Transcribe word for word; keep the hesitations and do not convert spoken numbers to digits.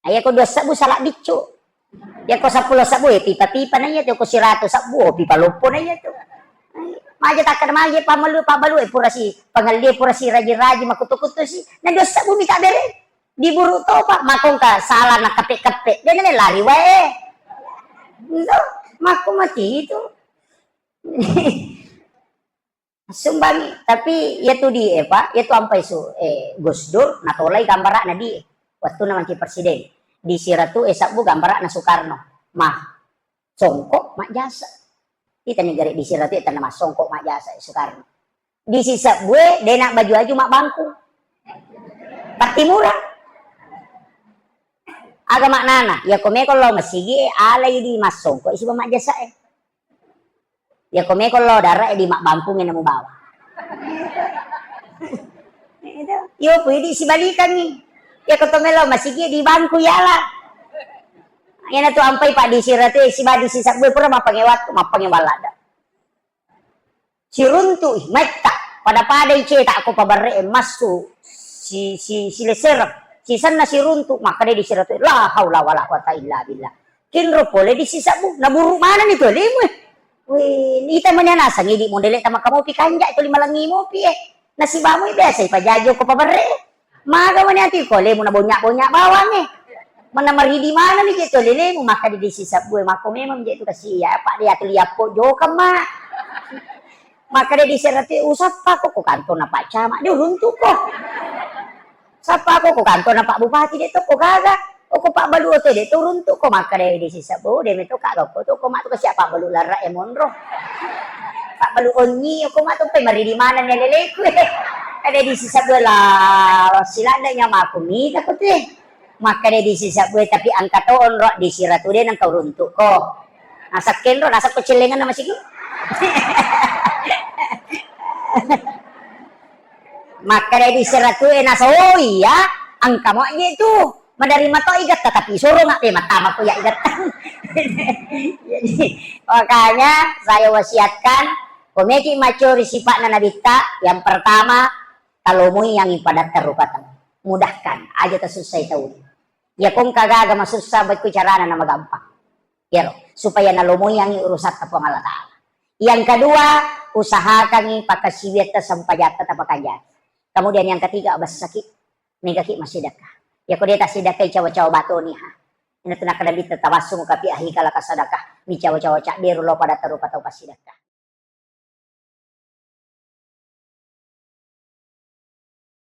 Nah, iya ko dua sebbu salah biccu. Iya ko seppulo sebbu, eh, pipa-pipa na iya tu, ko siratu sebbu, oh, pipa loppo na iya tu. Maja takkada maja pamalu, pabalu, eh, pura si pangelli, pura si raji-raji, makutu-kutu si. Na dua sebbu mita bere. Diburu topa, makongka salah na kepe-kepe. Dia nene lari wae. Ndo, mako mati itu. Sumbangi, tapi iya tu di, eh, Pak, iya tu ampai su, eh, Gus Dur, natolai gambara'na di, eh, wattunna mancaji presiden. Di siratu, eh, sebbu gambara'na Soekarno. Mah, songko majjasa. Itani gare di siratu, eh, tanna massongko majjasa, eh, Soekarno. Di sisebbu, eh, dena baju-baju mabbangku. Pattimura. Aga maknana, iya ko meko lao masigi, eh, alai di massongko, eh, siba majjasa, eh. Iya ko meko lao dara, eh, di mabbangkungngi namu bawa. Itu. Iyo, pui di sibalikangngi. Iya ko to melo masigi di bangku yala. Iyana tu ampai Pak di siratu, eh, siba di sisebbu pura mappangewa tu, mappangewa lada. Siruntu, ih, metta. Pada-pada i cetak ko pabarre, eh, massu si, si, si lesereng. Sisenna siruntu, makkeda di siratu, la haula wala quwata illa billah. Kinro pole di sisebbu, naburu manani tu alemu, eh. Wih, ita mania nasang idi modele tama kamopi kanja itu lima lengi mopi, eh. Nasibamu biasa ipajaji ko pabarre. Maga mani ati ko lemu na bonya-bonya bawang, eh. Mana maridi manani je tu lelemu, makkeda di sisebbu, eh, mako memang je tu kasi iya, Pak, dia tu liappo jokang, Mak. Makkeda di siratu, usappa ko, ko kantorna Pak Camat, de uruntu ko. Sappa ko, ko kantorna Pak Bupati, de to ko gaga. O ko pabbalu oto, de to uruntu ko, makkeda di sisebbu, de meto ka gappo to ko, mak to ko siapa balu larra e monro. Pabbalu onyi, o ko mak to pe maridi manani leleku. Ada di sisebbu la, silanda nyamaku mita ko te. Makkeda di sisebbu, tapi engka to onro di siratu de nengka uruntu ko. Nasakkenro, nasakko cellengan nama sigi. Makkeda di siratu e nasa, oh iya, engka mo je tu. Maderri mato igatta, tapi soro ngape matama ko ya igatta. Jadi, makanya saya wasiatkan, ko meki macori sipatna nabitta, yang pertama, talomoi yang pada terrupateng. Mudahkan, aja tasussai tau. Iya ko engka gaga masussa, baikku carana na magampang. Iyaro, supaya nalomoiangngi urusatta Puang Allah Ta'ala. Yang kedua, usahakangngi pakasiwiatta sempajatta tapakanjaki. Kemudian yang ketiga, bessaki, megaki massidekka. Iya ko de tassidekkai cawa-cawa batoni ha. Ina tu nakkeda Nabitta, tabassum kafi ahika laka sadakah. Mi cawa-cawa cadderu lo pada terrupa tau passidekka.